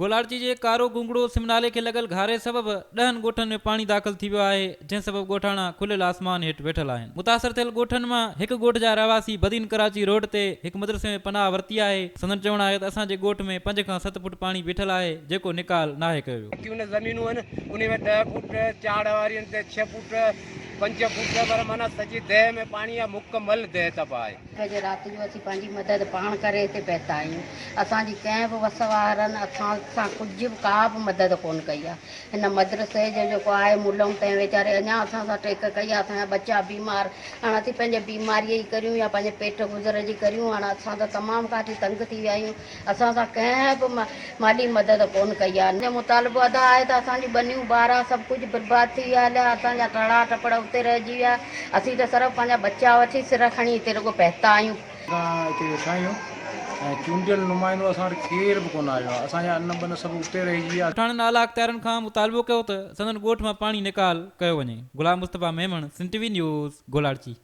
گولاڙچي جي ڪارو گونگڙو سم نالي کي لڳل گهاري سبب ڏهن ڳوٺن ۾ پاڻي داخل ٿي ويو آهي، جنهن سبب ڳوٺاڻا کليل آسمان هيٺ ويٺل آهن. متاثر ٿيل ڳوٺن مان هڪ ڳوٺ جا رهواسي بدين ڪراچي روڊ تي هڪ مدرسي ۾ پناهه ورتي آهي، سندن چوڻ آهي ته اسان جي ڳوٺ ۾ پنج کان ست فوٽ پاڻي بيٺل آهي، جيڪو نيڪال ناهي ڪيو ويو. باقي ان زمينون آهن انهي ۾ ڏهه فوٽ چاڙهه واري آهن ته ڇهه فوٽ پنج فوٽ پر معنيٰ سڄي ديهه ۾ پاڻي آهي مڪمل ديهه تباهه آهي. بجي رات جو اسين پنهنجي مدد پاڻ ڪري هتي پهتا آهيون. اسان جي ڪنهن به وس وارن اسان سان ڪجهه به ڪا به مدد ڪونه ڪئي آهي. هن مدرسي جو جيڪو آهي ملم تنهن ويچاري اڃا اسان سان ٽيڪ ڪئي آهي. اسان جا ٻچا بيمار هاڻ اسين پنهنجي بيماريء جي ڪريون يا پنهنجي پيٽ گذر جي ڪريون هاڻ اسان ته تمام ڪاٺي تنگ ٿي ويا آهيون. اسان سان ڪنهن به مالي مدد ڪونه ڪئي آهي. اسان جو مطالبو ادا آهي ته اسان جون ٻنيون ٻارا سڀ ڪجهه برباد ٿي ويا هليا، اسان جا ٽڙا ٽپڙ اتي رهجي ويا، اسين ته صرف پنهنجا ٻچا وٺي سر کڻي هتي رڳو پهتا آهيون. اسان هتي ويٺا آهيون ۽ چونڊيل نمائندو اسان وٽ ڪير به ڪونه آيو آهي، اسان جا ان ٻن سڀ اتي رهجي ويا. ڳوٺاڻن اعليٰ اختيارين کان مطالبو ڪيو ته سندن ڳوٺ مان پاڻي نيڪال ڪيو وڃي. Ghulam Mustafa Memon, Sindh T V news, Golarchi.